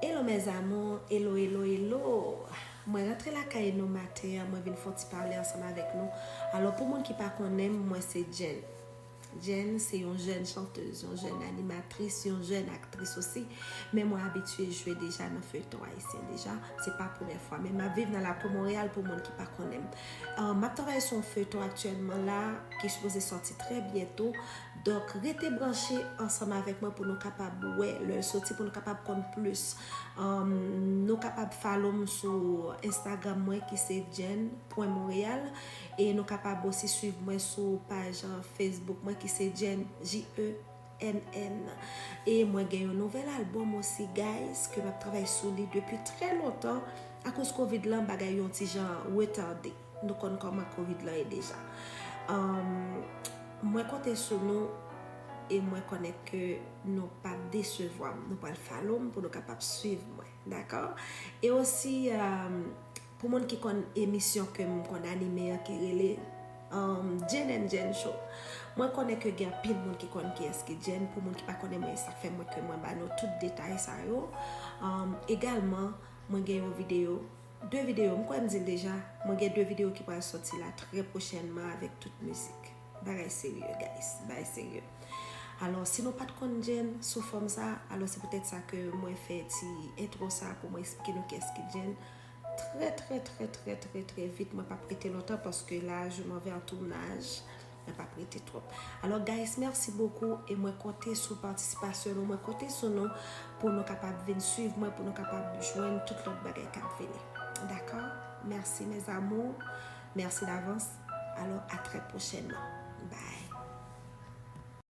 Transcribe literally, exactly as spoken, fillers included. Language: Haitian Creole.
Hello mes amours, hello, hello, hello. Mwen rantre lakay nou maten an, mwen vin fè yon ti pale ansanm avèk nou. Alò, pou moun ki pa konnen m, mwen se Jenn. Jenn se yon jèn chantèz, yon jèn animatris, yon jèn aktris osi. Men mwen abitye jwe deja nan feyton ayisyen deja. Se pa premyè fwa, men m ap viv nan lakou Monreyal pou moun ki pa konnen m. Euh, m ap travay sou yon feyton aktyèlman la, ki sipoze sòti trè byento. Donk, rete branche ansanm avèk mwen pou nou kapab wè lè l soti, pou nou kapab konn plis. Um, nou kapab follow m sou Instagram mwen ki se jenn pwen montréal. E nou kapab osi swiv mwen sou paj, uh, Facebook mwen ki se Jenn, J E N N. E mwen gen yon nouvèl albòm osi, guys, ke m ap travay sou li depi trè lontan. Akoz covid lan, bagay yon ti jan retade. Nou konn kòman covid lan ye deja. Um, mwen konte sou nou e mwen konnen ke nou p ap desevwa m. Nou pral follow m pou nou kapab swiv mwen, dakò? E osi, um, pou moun ki konn emisyon ke m konn anime an ki rele, um, Jenn and Jenn Show, mwen konnen ke gen anpil moun ki konn kiyès ki Jenn. Pou moun ki pa konnen mwen, sa fè mwen ke mwen ba nou tout detay sa yo. Um, egalman, mwen gen yon videyo, de videyo, m kwè m di l deja, mwen gen de videyo ki pral sòti la trè pwochènman avèk tout mizik. Bagay serye, guys, bagay serye. Alò, si nou pa t konn Jenn sou fòm sa, alò se poutèt sa ke mwen fè ti entwo sa pou mwen eksplike nou kiyès ki Jenn. Trè, trè, trè, trè, trè, trè vit, mwen p ap rete lontan paske la, je m'en vais en tournage. Mwen p ap rete twòp. Alò, guys, mèsi bokou e mwen konte sou patisipasyon nou, mwen konte sou nou pou nou kapab vin swiv mwen, pou nou kapab jwenn tout lòt bagay k ap vini. Dakò? Mèsi, mes amours. Mèsi davans. Alò, a trè pwochènman. Bye.